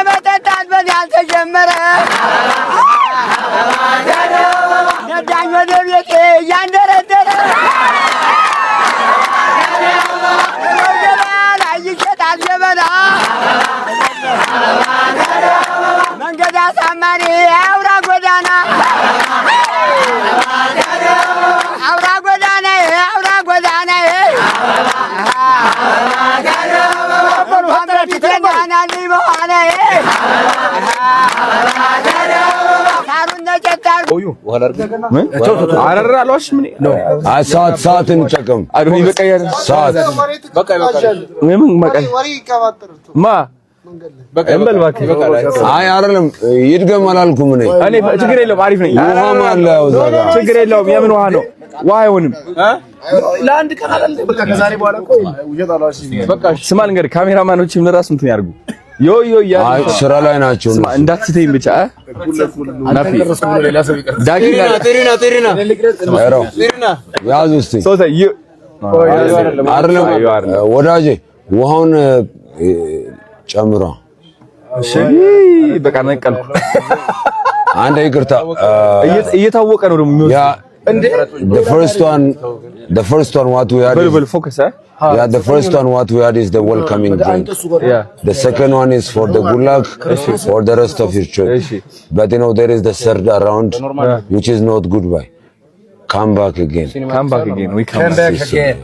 መጠጣት በዚህ አልተጀመረ። ነዳኝ ወደ ቤቴ እያንደረደረ፣ ገበያ ላይ ይሸጣል ጀበና፣ መንገድ አሳማሪ አውራ ጎዳና፣ አውራ ጎዳና፣ አውራ ጎዳና፣ እንኳን በፊቴ ናናልኝ በኋላ ሳሩን ነጨት አድርጎ። አረራ አልዋሽም እኔ። አይ፣ ሰዓት ሰዓት እንጠቀም። ይበቃኛል። ሰዓት። ምን በቃ ማ እንበል እባክህ። አይ አይደለም፣ ይድገም አላልኩም እኔ። እኔ ችግር የለውም፣ አሪፍ ነኝ። ውሃም አለ ያው እዛ ጋር። ችግር የለውም። የምን ውሃ ነው? ውሃ አይሆንም። ለአንድ ቀን አይደል? በቃ ከዛሬ በኋላ እኮ ውሸት አልዋሽም። በቃ ስማ ልንገርህ፣ ካሜራማኖችም ለራሱ እንትን ያድርጉ። ዮ ዮ እያሉ አይ ስራ ላይ ናቸው ስማ እነሱ። እንዳትስተኝ ብቻ እ ናፊ ዳጊ ኧረ ያዙ እስቲ። ሶተ ዩ አይደለም ወዳጄ፣ ውሃውን ጨምሯ። እሺ በቃ ነቀልኩ። አንድ ይቅርታ። እየታወቀ ነው ደግሞ Yeah, the first one what we had በል is በል focus እ Yeah, the first one what we had is the welcoming drink. The second one is for the good luck for the rest of your trip. እሺ። But there is the third round, which is not goodbye. Come back again. Come back again, we come back again.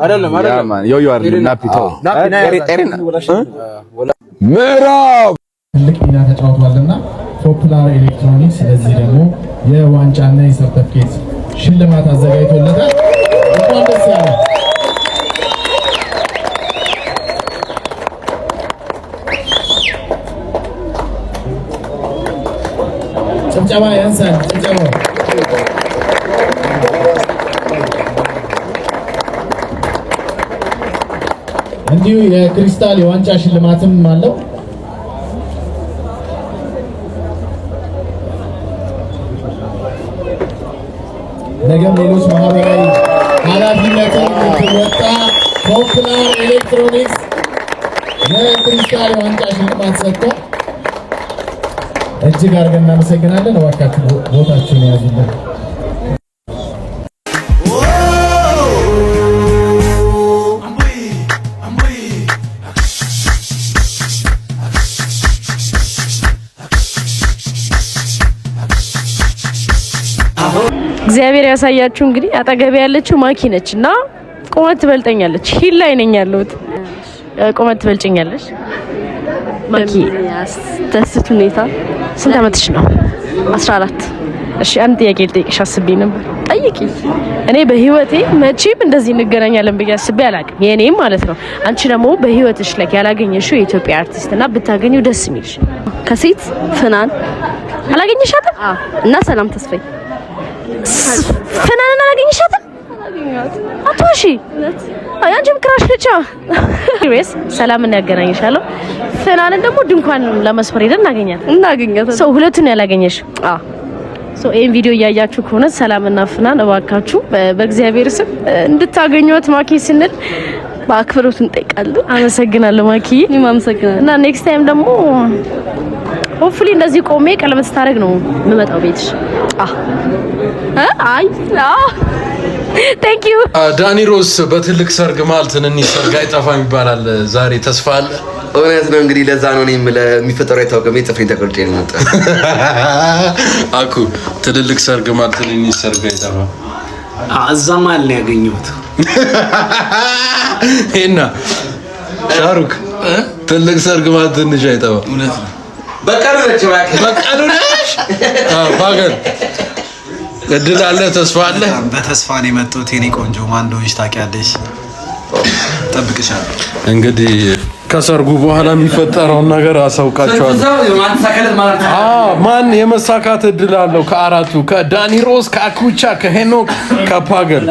አይደለም አይደለም ዮ ዮ አይደለም ናፒ ተው ጤሪና ምዕራብ። ትልቅ ሚና ተጫውቷልና ፖፑላር ኤሌክትሮኒክስ ለዚህ ደግሞ የዋንጫና የሰርተፍኬት ሽልማት አዘጋጅቶለታል። እንኳን ደስ ያለ። ጭብጨባ ያንሳል። ጭብጨባው። እንዲሁ የክሪስታል የዋንጫ ሽልማትም አለው። ነገም ሌሎች ማህበራዊ ኃላፊነትን የምትወጣ ፖፑላር ኤሌክትሮኒክስ የክሪስታል የዋንጫ ሽልማት ሰጥቷል። እጅግ አድርገን እናመሰግናለን። እባካችሁ ቦታችሁን ያዙልን። እግዚአብሔር ያሳያችሁ። እንግዲህ አጠገቤ ያለችው ማኪ ነች እና ቁመት ትበልጠኛለች። Heel ላይ ነኝ ያለሁት። ቁመት ትበልጭኛለች ማኪ። ያስደስት ሁኔታ። ስንት አመትሽ ነው? 14። እሺ አንድ ጥያቄ ልጠይቅሽ አስቤ ነበር። ጠይቂ። እኔ በህይወቴ መቼም እንደዚህ እንገናኛለን ብዬ አስቤ አላውቅም። የኔም ማለት ነው። አንቺ ደግሞ በህይወትሽ ላይ ያላገኘሽው የኢትዮጵያ አርቲስት እና ብታገኘው ደስ የሚልሽ? ከሴት ፍናን። አላገኘሻትም? እና ሰላም ተስፋዬ። ፍናንን አላገኘሻትም? አትዋሺ። አይ አንቺም crush ነች። Anyways ሰላምን ያገናኝሻለሁ። ፍናንን ደግሞ ድንኳን ለመስፈር ሄደን እናገኛለን። እናገኛታለን። So ሁለቱን ያላገኘሽ? So ይሄን ቪዲዮ እያያችሁ ከሆነ ሰላምና ፍናን እባካችሁ በእግዚአብሔር ስም እንድታገኟት ማኪ ስንል በአክብሮት እንጠይቃለን። አመሰግናለሁ ማኪ። እኔም አመሰግናለሁ። እና next time ደግሞ hopefully እንደዚህ ቆሜ ቀለበት ስታደርግ ነው የምመጣው ቤትሽ። አይ Thank you. ዳኒ ሮስ፣ በትልቅ ሰርግ መሀል ትንንሽ ሰርግ አይጠፋም ይባላል። ዛሬ ተስፋ አለ። እውነት ነው። እንግዲህ ለዛ ነው እኔም የሚፈጠረው አይታወቅም። ጥፍሬን ተቆርጬ ነው የመጣሁት። አኩ ትልልቅ ሰርግ መሀል ትንንሽ ሰርግ አይጠፋም። እዛ መሀል ነው ያገኘሁት። ይሄና ሻሩክ ትልቅ ሰርግ መሀል ትንሽ አይጠፋም። እውነት ነው። በቀሉ ነች እባክህ። በቀሉ ነሽ ፓገል፣ እድል አለ፣ ተስፋ አለ። በተስፋ ነው የመጣሁት። የኔ ቆንጆ ማን እንደሆንሽ ታውቂያለሽ። ጠብቅሻለሁ። እንግዲህ ከሰርጉ በኋላ የሚፈጠረውን ነገር አሳውቃቸዋለሁ። ማን የመሳካት እድል አለው? ከአራቱ፣ ከዳኒ ሮስ፣ ከአኩቻ፣ ከሄኖክ፣ ከፓገል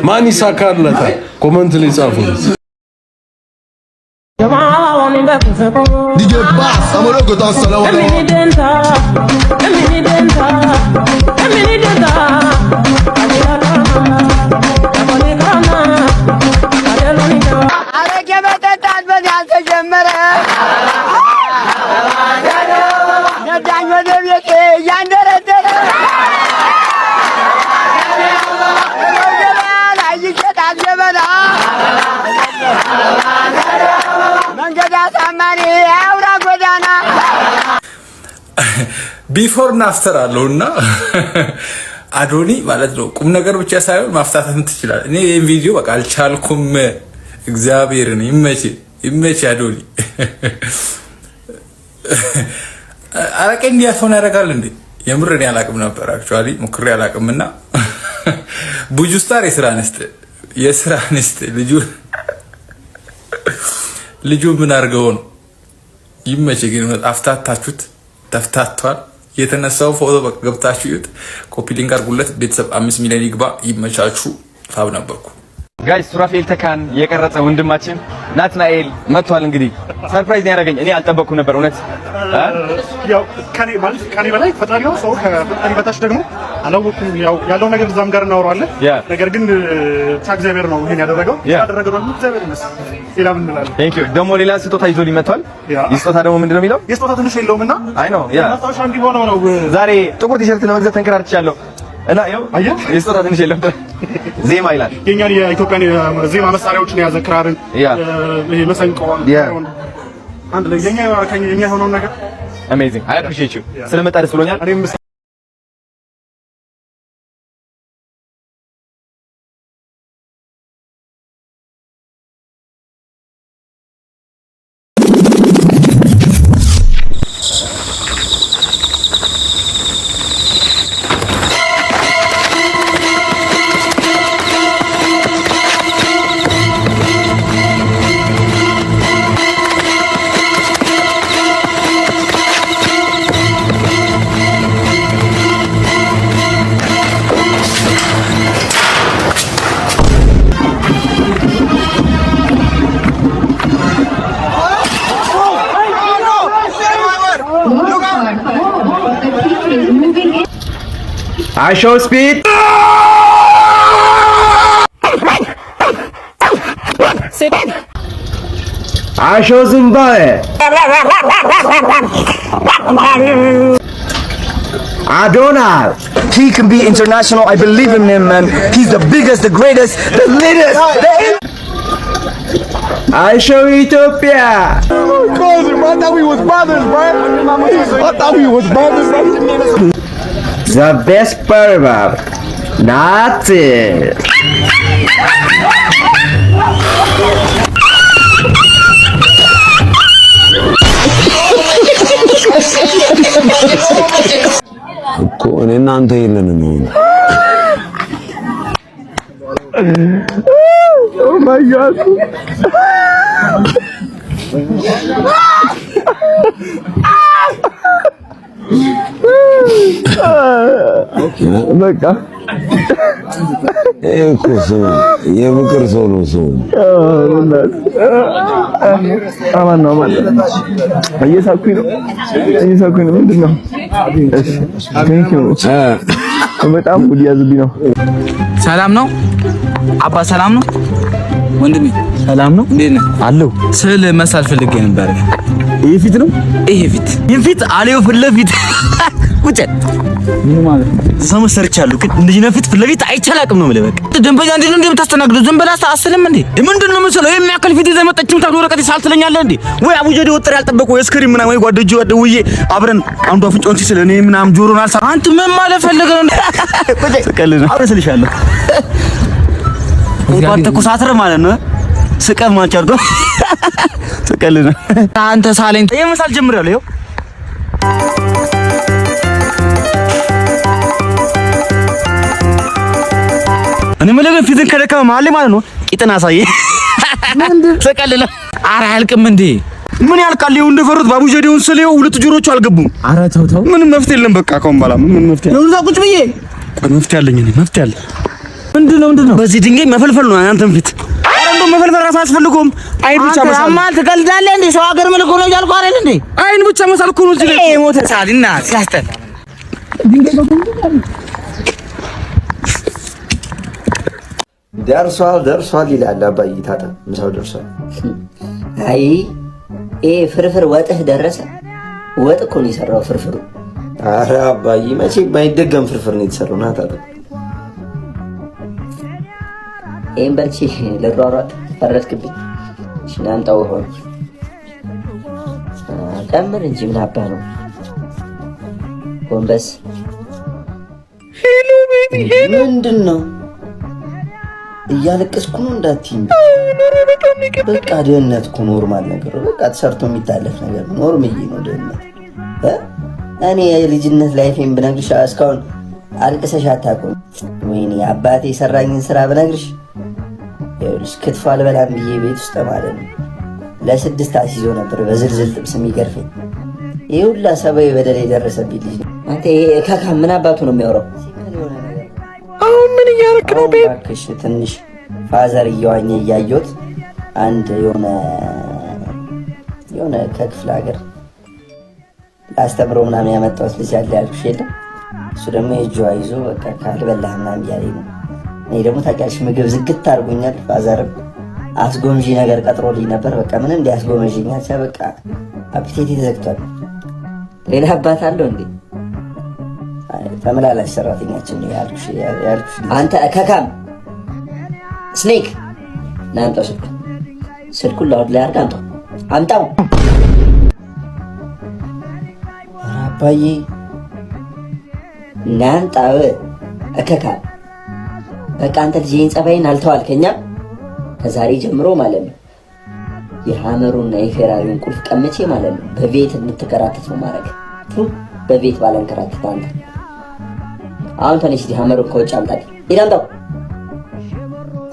ማን ይሳካለታል? Comment ላይ ጻፉ። DJ Bass, ọmọ ológo tó ń sọ lọ́wọ́lọ́wọ́. አረቄ መጠጣት በዚህ አልተጀመረ። አሳማሪ አውራ ጎዳና። Before እና after አለው እና አዶኒ ማለት ነው። ቁም ነገር ብቻ ሳይሆን ማፍታታትም ትችላል። እኔ ይህን ቪዲዮ በቃ አልቻልኩም። እግዚአብሔርን ይመቼ ይመቼ አዶኒ። አረቄ እንዲያፈን ያደርጋል እንዴ? የምር እኔ አላቅም ነበር፣ actually ሞክሬ አላቅም። እና ቡጁ ስታር የስራ ንስጥ፣ የስራ ንስጥ። ልጁ ምን አድርገው ነው? ይመቼ ግን አፍታታችሁት፣ ተፍታቷል። የተነሳው ፎቶ በቃ ገብታችሁ እዩት። Copy link አድርጉለት። ቤተሰብ 5 ሚሊዮን ይግባ። ይመቻችሁ። ፋብ ነበርኩ። Guys፣ ሱራፌል ተካን የቀረጸ ወንድማችን ናትናኤል መጥቷል። እንግዲህ surprise ነው ያደረገኝ። እኔ አልጠበቅኩም ነበር እውነት። ያው ከኔ ማለት ከኔ በላይ ፈጣሪ ነው። ሰው ከፈጣሪ በታች ደግሞ አላወኩም። ያው ያለው ነገር እዛም ጋር እናወራዋለን። ነገር ግን ብቻ እግዚአብሔር ነው ይሄን ያደረገው። ያደረገው ደግሞ እግዚአብሔር ይመስገን። ሌላ ምን እንላለን? Thank you። ደግሞ ሌላ ስጦታ ይዞ መጥቷል። ይህ ስጦታ ደግሞ ምንድነው የሚለው? የስጦታ ትንሽ የለውም እና I know, yeah. ማስታወሻ እንዲሆነው ነው። ዛሬ ጥቁር ቲሸርት ለመግዛት ተንከራርቻለሁ እና ያው የስጦታ ትንሽ የለም ዜማ ይላል። የኛን የኢትዮጵያን የዜማ መሳሪያዎችን የያዘ ክራርን፣ ይሄ መሰንቆን አንድ ላይ የኛ የሆነውን ነገር። Amazing, I appreciate you። ስለመጣ ደስ ብሎኛል። እኔም IShowSpeed. Sit. IShow Zimbabwe. Adonai. He can be international. I believe in him, man. He's the biggest, the greatest, the latest. The IShow Ethiopia. Cousin, I thought we was brothers, bro. I thought we was brothers, bro. The best barber. Not it. እኮ እኔ እናንተ የለንም አሁን። Oh my God. በቃ ይሄ እኮ ስማ የፍቅር ሰው ነው ሰው። አማን ነው፣ አማን ነው። እየሳኩኝ ነው፣ እየሳኩኝ ነው። ምንድን ነው? እሺ thank you። በጣም mood ያዝብኝ ነው። ሰላም ነው አባ፣ ሰላም ነው ወንድሜ፣ ሰላም ነው። እንዴት ነህ? አለሁ። ስዕል መሳል ፈልጌ ነበር። ይሄ ፊት ነው። ይሄ ፊት ይሄን ፊት አሌው ፊት ለፊት ቁጭ ምን ማለት ነው? ሰው ሰርቻለሁ፣ ግን እንደዚህ ነው ፊት ፊት ለፊት አይቼ አላቅም ነው የምልህ። በቃ ደንበኛ እንዴት ነው እንደምታስተናግደው? ዝም ብለህ አስልም እንዴ? ምንድን ነው መሰለህ የሚያክል ፊት ይዘህ መጠችም ታክል ወረቀት ሳል ትለኛለህ እንዴ? ወይ አቡጀዴ ወጥር ያልጠበቁ ወይ ስክሪን ምናምን ወይ ጓደኞቼ ደውዬ አብረን አንዱ አፍንጫውን ሲስል እኔ ምናምን ጆሮን አልሳ አንተ ምን ማለት ፈልገህ ነው? ስቀልድ ነው። አብረን ስልሻለሁ እንኳን ተኮሳትረህ ማለት ነው ስቀህ ማች አድርጎ ስቀልድ ነው። አንተ ሳለኝ። ይሄ መሳል ጀምሬያለሁ። ይኸው። እኔ የምልህ ግን ፊትን ከደከመ መሀል ላይ ማለት ነው ቂጥን አሳየ። ስቀልድ ነው። ኧረ አያልቅም እንዴ? ምን ያልቃል? ይኸው እንደፈሩት ባቡጀዴውን ስል ይኸው ሁለት ጆሮቹ አልገቡም። ኧረ ተው ተው። ምንም መፍትሄ የለም። በቃ ከአሁን በኋላ ምን መፍትሄ አለ? እዛ ቁጭ ብዬ ቆይ መፍትሄ አለኝ እኔ መፍትሄ አለ። ምንድን ነው ምንድን ነው? በዚህ ድንጋይ መፈልፈል ነው አንተን ፊት። ኧረ እንደው መፈልፈል ራሱ አያስፈልገውም። አይን ብቻ አንተ መሳል። ያማል፣ ትቀልዳለህ እንዴ? ሰው ሀገር ምልክ ነው እያልኩህ አይደል እንዴ? አይን ብቻ መሳል እኮ ነው እዚህ ላይ። ይሄ ሞተ ሳልና ሲያስጠላ። ደርሷል ደርሷል ይላል አባዬ። ታጠብ፣ ምሳው ደርሷል። አይ ይሄ ፍርፍር ወጥህ ደረሰ። ወጥ እኮ ነው የሰራው ፍርፍሩ። አረ አባዬ መቼ የማይደገም ፍርፍር ነው የተሰራው። ና ታጠብ። ይሄን በልቼ ልሯሯጥ ፈረድክብኝ። እሺ ና አምጣው ውሃውን። ጨምር እንጂ ምን አባ ነው ጎንበስ። Hello baby, hello። ምንድን ነው እያለቀስኩ ነው እንዳትይኝ። ኑሮ በጣም ነው የከበደኝ። በቃ ድህነት እኮ normal ነገር ነው። በቃ ተሰርቶ የሚታለፍ ነገር ነው። ኖርምዬ ነው ድህነት እ? እኔ የልጅነት life ኤን ብነግርሽ እስካሁን አልቅሰሽ አታውቅም። ወይኔ አባቴ የሰራኝን ስራ ብነግርሽ፣ ይኸውልሽ ክትፎ አልበላም ብዬ ቤት ውስጥ ማለት ነው ለ6 አስይዞ ነበር በዝልዝል ጥብስ የሚገርፈኝ። ይህ ሁላ ሰብአዊ በደል የደረሰብኝ ልጅ ነው። አንተ ይሄ እካካ ምን አባቱ ነው የሚያወራው? አሁን ምን እያደረክ ነው babe? እባክሽ ትንሽ father እየዋኘ እያየሁት አንድ የሆነ ከክፍለ ሀገር ላስተምረው ምናምን ያመጣሁት ልጅ አለ ያልኩሽ የለም? እሱ ደግሞ የእጇ ይዞ በቃ ካልበላህ ምናምን እያለኝ ነው። እኔ ደግሞ ታውቂያለሽ ምግብ ዝግት አድርጎኛል። Father ም አስጎምዢ ነገር ቀጥሮልኝ ነበር። በቃ ምንም ሊያስጎመዥኝ አልቻ። በቃ appetite ኤ ተዘግቷል። ሌላ አባት አለው እንዴ? አይ፣ ተመላላሽ ሰራተኛችን ነው ያልኩሽ። አንተ ከካም snake ና አምጣው ስልኩን። ስልኩን loud ላይ አድርግ አምጣው፣ አምጣው። ኧረ አባዬ ና አምጣው። እከካም በቃ አንተ ልጅ ይህን ጸባይን አልተዋልከኛ። ከዛሬ ጀምሮ ማለት ነው የሀመሩና የፌራሪውን ቁልፍ ቀምቼ ማለት ነው በቤት እንድትከራተት ነው ማድረግ። በቤት ባለንከራተት አንተ አሁን ተነሽ፣ ሂድ ሀመሩን ከውጭ አምጣልኝ። ሂድ አምጣው።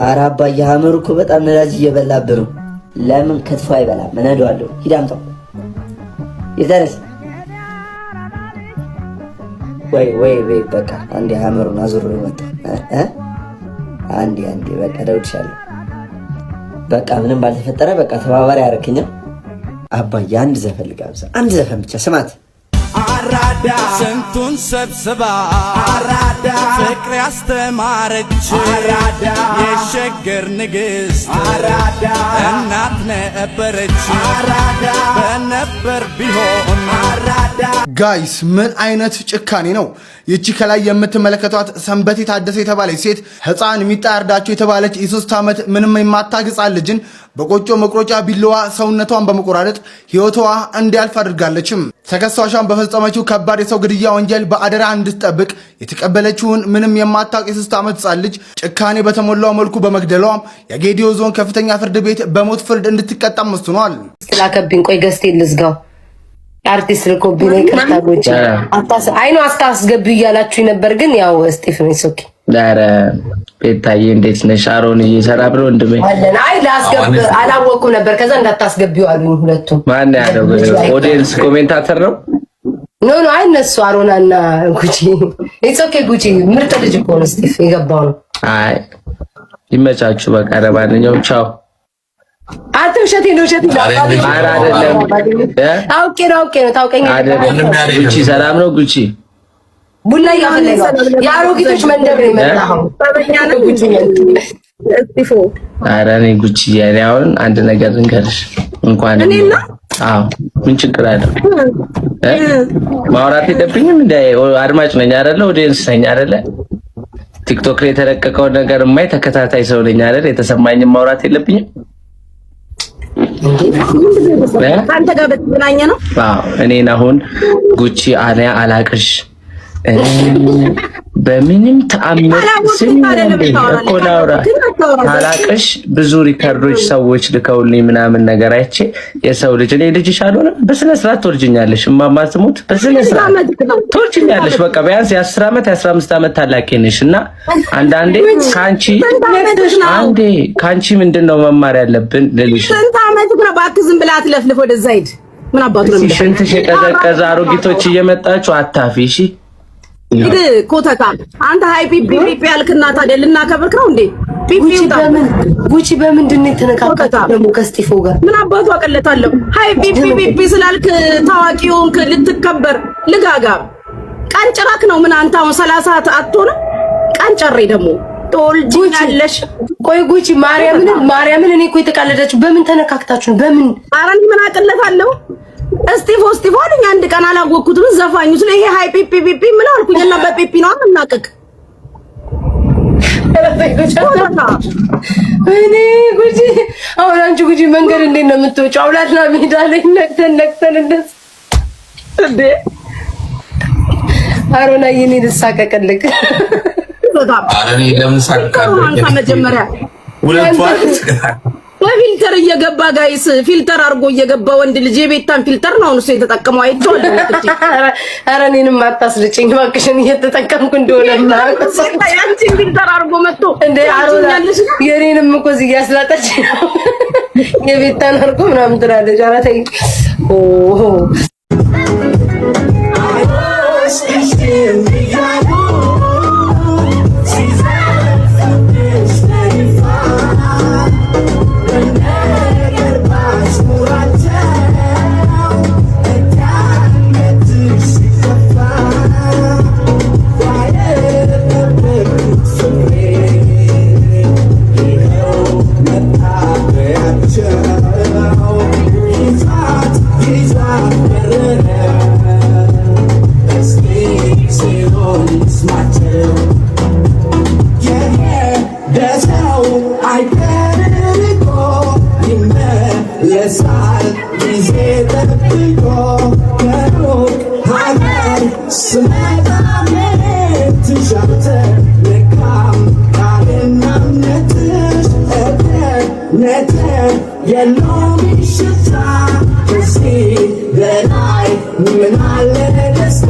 ኧረ አባዬ ሀመሩ እኮ በጣም ነዳጅ እየበላብህ ነው። ለምን ክትፎ አይበላም? እነዳዋለሁ። ሂድ አምጣው። ሂድ ተነስ። ወይ ወይ ወይ በቃ አንዴ ሀመሩን አዙሮ መጣ። እ አንዴ አንዴ በቃ እደውልልሻለሁ። በቃ ምንም ባልተፈጠረ በቃ ተባባሪ አደረክኛ። አባዬ አንድ ዘፈን ልጋብዝህ፣ አንድ ዘፈን ብቻ ስማት። አራዳ ስንቱን ሰብስባ አራዳ ፍቅር ያስተማረች አራዳ የሸገር ንግሥት አራዳ እናት ነበረች አራዳ በነበር ቢሆን አራዳ። Guys፣ ምን አይነት ጭካኔ ነው? ይቺ ከላይ የምትመለከቷት ሰንበቴ ታደሰ የተባለች ሴት ህፃን ሚጣ ያርዳቸው የተባለች የ3 ዓመት ምንም የማታውቅ ህፃን ልጅን በቆጮ መቁረጫ ቢላዋ ሰውነቷን በመቆራረጥ ህይወቷ እንዲያልፍ አድርጋለችም። ተከሳሿን በፈጸመችው ከባድ የሰው ግድያ ወንጀል በአደራ እንድትጠብቅ የተቀበለችውን ምንም የማታውቅ የ3 ዓመት ህፃን ልጅ ጭካኔ በተሞላው መልኩ በመግደሏ የጌዲዮ ዞን ከፍተኛ ፍርድ ቤት በሞት ፍርድ እንድትቀጣም ወስኗል። ላከብኝ። ቆይ ገዝቴ ልዝጋው። አርቲስት ልኮብኝ ነው። ይቅርታ ጎች አይኖ አታስገቢው እያላችሁ ነበር፣ ግን ያው ስጢፍ ነው okay። ኧረ ቤታዬ እንዴት ነሽ? አሮንዬ ሰላም ነው ወንድሜ? አለን። አይ ላስገብ አላወኩም ነበር። ከዛ እንዳታስገቢው አሉኝ ሁለቱም። ማን ያለው? Audience commentator ነው። No, አይ እነሱ አሮና እና ጉቺ። It's okay ጉቺ፣ ምርጥ ልጅ እኮ ነው። ስጢፍ የገባው ነው። አይ ይመቻችሁ። በቃ ለማንኛውም ቻው። አንተ ውሸቴ ነው፣ ውሸቴ ነው። ኧረ አይደለም። አውቄ ነው፣ አውቄ ነው። ታውቀኛለህ። አይደለም። ጉቺ ሰላም ነው ጉቺ? ቡና እያፈለገ የአሮጊቶች መንደር ነው የመጣኸው። ጉቺ። ኧረ እኔ ጉቺ እኔ አሁን አንድ ነገር ልንገርሽ። እንኳን አዎ ምን ችግር አለው? ማውራት የለብኝም እንደ አድማጭ ነኝ አይደለ? Audience ነኝ አይደለ? ቲክቶክ ላይ የተለቀቀውን ነገር የማይ ተከታታይ ሰው ነኝ አይደል? የተሰማኝን ማውራት የለብኝም? ከአንተ ጋር በተገናኘ ነው። አዎ እኔን አሁን ጉቺ አሊያ አላቅሽ በምንም ተአምር ስሚ እኮ ላውራ ታላቅሽ ብዙ record ኦች ሰዎች ልከውልኝ ምናምን ነገር አይቼ የሰው ልጅ እኔ ልጅሽ አልሆንም። በስነ ስርዓት ትወልጅኛለሽ። እማማ ትሙት በስነ ስርዓት ትወልጅኛለሽ። በቃ ቢያንስ የ10 ዓመት የ15 ዓመት ታላቄ ነሽ እና አንዳንዴ ከአንቺ አንዴ ከአንቺ ምንድን ነው መማር ያለብን ልልሽ። ስንት ዓመትህ ነው? እባክህ ዝም ብለህ አትለፍልፍ። ወደዛ ሂድ። ምን አባቱ ነው? ሽንትሽ የቀዘቀዘ አሮጊቶች እየመጣችሁ አታፊ። እሺ። ሂድ ኮተታ። አንተ ሀይ ፒፒ ፒፒ ያልክና ታዲያ ልናከብርክ ነው እንዴ? ፒፒ ጉቺ በምንድን ነው የተነካካችው ደግሞ ከስጢፎ ጋር? ምን አባቱ አቀለታለሁ። ሀይ ፒፒ ፒፒ ስላልክ ታዋቂ ሆንክ ልትከበር ልጋጋ ቀንጭራክ ነው። ምን አንተ አሁን 30 አትሆንም? ቀንጨሬ ደግሞ ትወልጂኛለሽ። ቆይ ጉቺ ማርያምን ማርያምን፣ እኔ እኮ የተቃለደችው በምን ተነካክታችሁ ነው? በምን? ኧረ እኔ ምን አቅለታለሁ? እስጢፎ እስጢፎ አሉኝ። አንድ ቀን አላወቅኩትም። ዘፋኙ ስለ ይሄ ሀይ ፒፒ ፒፒ ምን አልኩኝ እና በፒፒ ነው የምናቅቅ። እኔ ጉቺ አሁን አንቺ ጉቺ መንገድ እንዴት ነው የምትወጪው? አውላትና ሜዳ ላይ ነቅተን ነቅተን እንደዚህ እንዴ አሮና የኔ ልሳቀቅልክ። ኧረ እኔ ለምን ሳቅቃለሁ? አንተ መጀመሪያ ሁለቱ በ filter እየገባ guys፣ filter አድርጎ እየገባ ወንድ ልጅ የቤታን filter ነው አሁን እሱ የተጠቀመው፣ አይቼዋለሁ። ኧረ እኔንም አታስልጭኝ እባክሽን፣ እየተጠቀምኩ እንደሆነ ያንቺን filter አድርጎ መጥቶ እንደ አሮና የኔንም እኮ እዚህ እያስላጠች ነው። የቤታን አድርጎ ምናምን ትላለች። ኧረ ተይ ኦ። ምን አለ ደስታ?